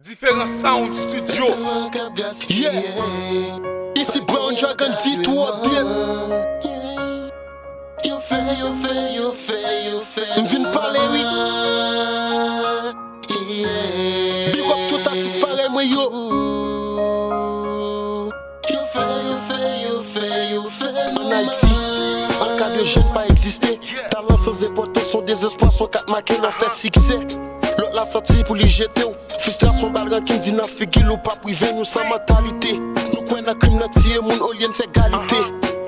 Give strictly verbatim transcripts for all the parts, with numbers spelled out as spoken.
Diferan Sound Studio. Yeah. Isi Brown Dragon D two update. M vin pale wi. Big up tout atis parèy mwen yo. An Ayiti, ankadre jèn pa egziste. Talan san enpòtans, se yon dezespwa, se yon kat make lè w fè siksè. Lòt la santi pou li jete w. Fristrasyon bal rankin di nan figi l ou p ap rive, nou san mantalite. Nou kwè nan krim nan tiye moun olye n fè kalite.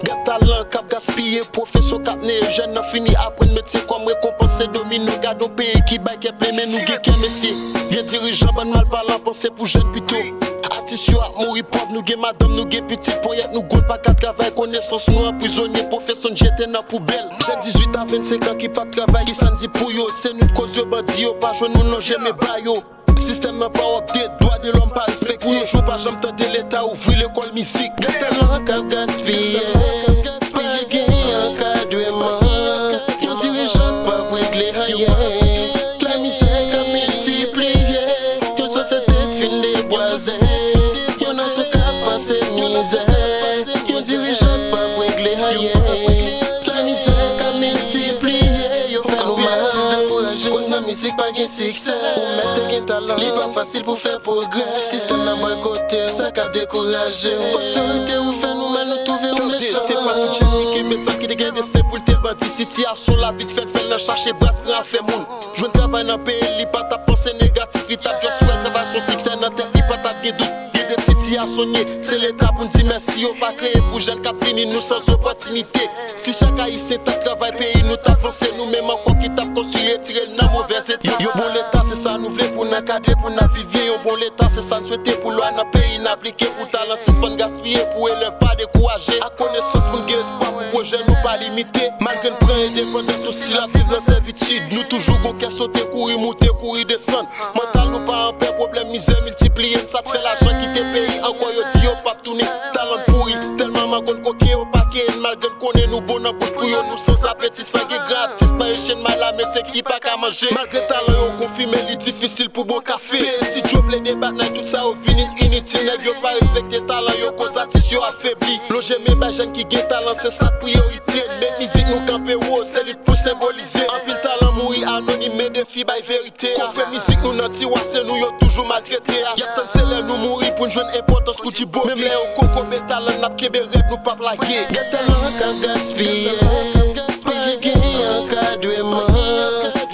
Gad talan k ap gaspiye, pwofesyon k ap neye jèn nan fini aprann metye kòm rekonpans se domino. Gad yon peyi ki bay kè plen men nou gen kè mesye. Vye dirijan bann malpalan panse pou jèn pito. Atis yo ap mouri pòv, nou gen madanm, nou gen pitit, ponyèt nou gwo n pa ka travay, konesans nou anprizonye, pwofesyon n jete nan poubèl. Jèn dizuit a vennsenk an ki p ap travay, kisa n di pou yo? Se nou k koz yo, bandi yo pa jwenn nou lonje men ba yo. Sistèm nan pa update, dwa de lòm pa respekte. Pou yon jou pa janm tande Leta ouvri lekòl mizik. Gen talan k ap gaspiye, pa gen ankadreman. Yon dirijan p ap regle anyen. Lamizè k ap miltipliye. Yon sosyete k fin debwaze. Yon nasyon k ap pase mizè. Yon dirijan p ap regle anyen. Lamizè k ap miltipliye. Yo fè nou mal. Koz nan mizik pa gen siksè. Ou mèt te gen talan. Li pa fasil pou fè pwogrè. Sistèm nan bòykote w, sa k ap dekouraje w. Otorite ou fè nou mal, nou twouve w mechan. Se pa tout jèn ki kenbe sa ki te gen desten pou l te bandi. Sitiyasyon lavi t fè l fè l nan chache bras pran afè moun. Jwenn travay nan peyi l, li pa t ap panse negatif, li t ap just wè travay se yon siksè nan tèt li, pa t ap gen dout. Gen de sitiyasyon n ye, se Leta pou n di mèsi, yo pa kreye pou jèn k ap vini, nou san opòtinite. Si chak Ayisyen t ap travay, peyi nou t ap vanse, nou menm ankò ki t ap konstwi, retire n nan movèz eta. Yon bon Leta, se sa nou vle pou n ankadre, pou n ap viv byen. Yon bon Leta, se sa n swete pou lwa nan peyi n aplike, pou talan sispann gaspiye, pou elèv pa dekouraje. Ak konesans pou n gen espwa, pou pwojè nou pa limite. Malgre n pran endepandans, nou still ap viv nan sèvitid. Nou toujou gon kè sote, kouri moute, kouri desann. Mantal nou pa an pè, pwoblèm mizè miltipliye n, sa k fè lajan kite peyi ankò, yo di yo p ap tounen. Talan n pouri, tèlman mango n koke yo pake n, malgre n konnen nou bon nan bouch pou yo, nou sanzapeti, san gen gratis nan echen may la, men se ki pa ka manje. Malgre talan yo konfime, li difisil pou bon kafe. P S I djòb le debat nan tout sa yo vin initil, nèg yo pa respekte talan yo, koz atis yo afebli. Lonje men bay jèn ki gen talan, se sa k priyorite n. Met mizik nou kanpe wo, se li pou senbolize. Anpil talan mouri anonim, men defi bay verite. Konfè mizik nou nan tiwa, se nou yo toujou maltrete a. Y ap tann se lè nou mouri pou n jwenn enpòtans kou djibo. Menm lè yo kokobe talan n, n ap kenbe rèd, nou p ap lage. Gen talan k ap gaspiye, pa gen ankadreman.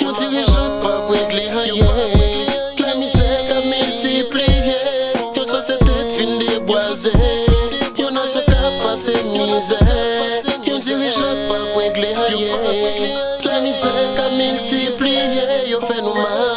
Yon dirijan p ap regle anyen. Lamizè k ap miltipliye. Yon sosyete k fin debwaze. Yon nasyon k ap pase mizè. Yon dirijan p ap regle anyen. Lamizè k ap miltipliye, yo fè nou mal.